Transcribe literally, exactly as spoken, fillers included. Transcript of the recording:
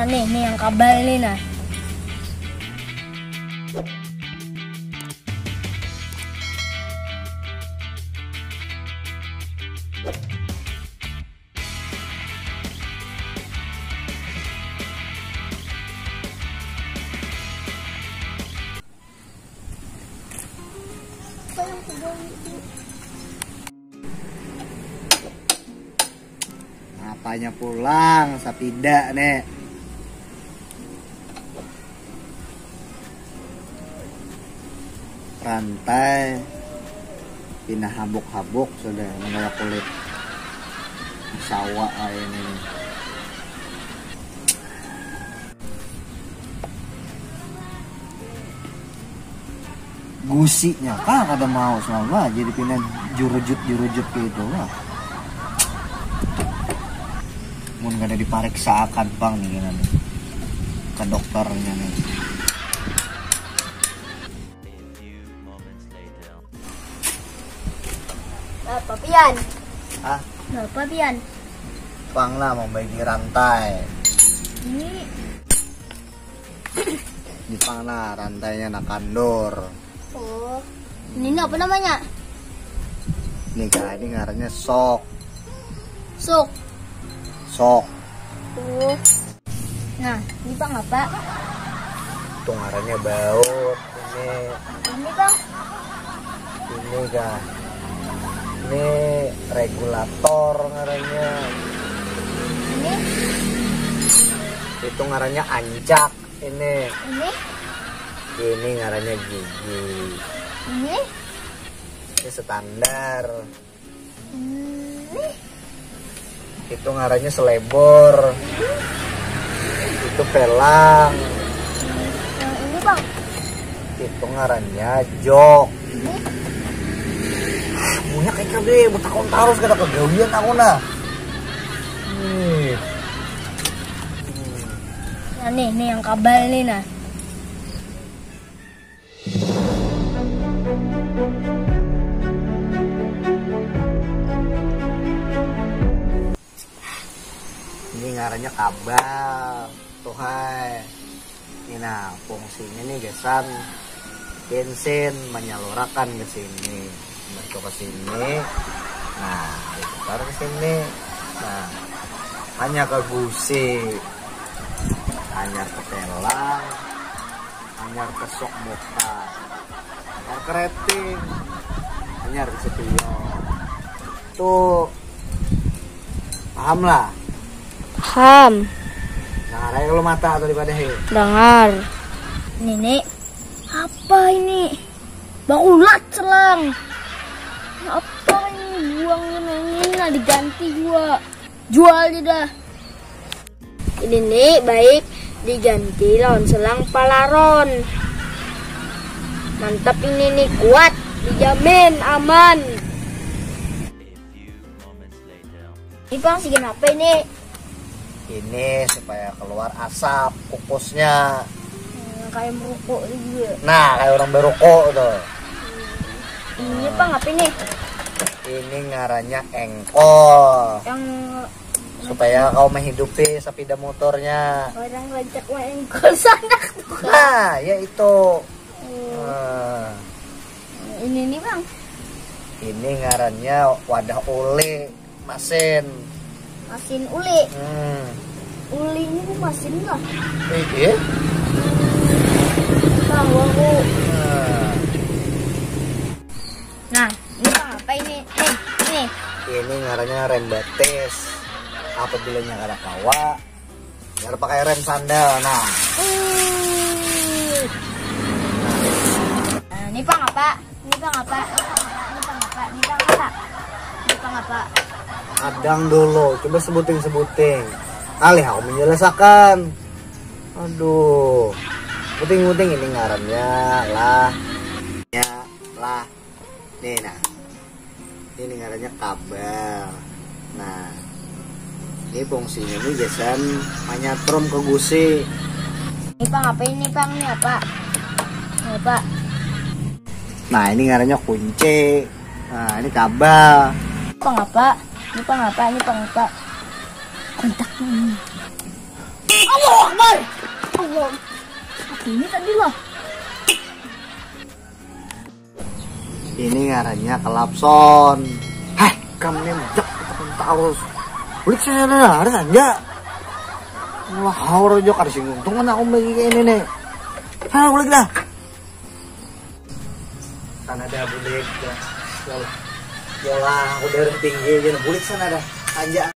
Nih, nih yang kabal nih nah. Apanya pulang sapida nih. Rantai pina habuk-habuk sudah, mengenai kulit sawa kayak ini nih. Gusinya kah kada mau selama jadi pina jurujut-jurujut gitu lah. Mun kada dipariksa akan pang nih kan, ke dokternya nih. Apa pian? Ah, Apa pian? Pang lah membaiki rantai. Ini Di pang lah rantainya nak kandur. Oh. Ini apa namanya? Nih kak, ini ngarannya sok. Sok. Sok. Oh. Nah, ini pang apa? Itu ngarannya baut. Ini Ini pang. ini kak. Ini regulator ngarannya. Ini. Itu ngarannya ancak. Ini Ini. ini ngarannya gigi. Ini. Ini standar. Ini. Itu ngarannya selebor. Itu pelang. Yang ini pang. Itu ngarannya jok. Ini. Punya kayak kabe bertakon terus kada kegawian aku nah. Nih. Nah nih, nih yang kabal nih nah. Ini ngarannya kabal. Tuh hai. Ini nah fungsinya nih gasan bensin menyalurakan ke sini. Masuk ke sini. Nah, ditukar ke sini. Nah, hanya ke gusi, hanya ke pelang, hanya ke sok muka, hanya ke rating, hanya ke sepion. Tuh paham lah. Paham. Nah, raya kalau mata atau dipadahi. Dengar. Nini, apa ini? Bakulat selang. Apa ini buang ini? Nah, diganti juga. Jual je dah. Ini nih baik diganti lawan selang palaron. Mantap ini nih, kuat, dijamin aman. Ini pang sih kenapa ini? Ini supaya keluar asap kukusnya. Hmm, kayak merokok juga. Nah, kayak orang berokok tuh. Ini pang apa ini? Ini ngarannya engkol. Yang Supaya kau menghidupi sepeda motornya. Orang rancak main engkol sanak tuh. Nah, ya itu. Hmm, Nah, ini nih bang. Ini ngarannya wadah uli masin. Masin uli. Hmm. Uli ini tuh masin lah. Iya. Tahu aku. Nah, Nah, ini bang apa ini? Nih, nih. Ini ngarannya rem batis. Apabila nya kada kawa, biar pakai rem sandal. Nah, Uh. Nah, ini pang apa? Ini pang apa? Ini pang apa? Ini pang apa? Ini pang apa? Kadang dulu, coba sebuting-sebuting. Alih aku menjelaskan. Aduh, buting-buting ini ngarannya lah. Ya lah, nih nah. Ini ngarannya kabel. Nah, ini fungsinya nih gasan manyatrum ke gusi. Ini pang apa ini pang? Ini apa? Ini apa? Nah, ini ngarannya kunci. Nah, ini kabel. Pang apa? Ini pang apa? Ini pang apa? Kontak ini. Allahu Akbar. Allah. Apa ini tadi lah? Ini ngarannya klakson. Hah, kamu yang jak, kamu tahu. Bulik sana, ada aja. Wah, horor juga kasih untung mana aku bagi kayak ini nih. Hah, bulik dah. Sana dah bulik dah. Yolah. Yolah, aku dari tinggi aja. Bulik sana dah. Aja.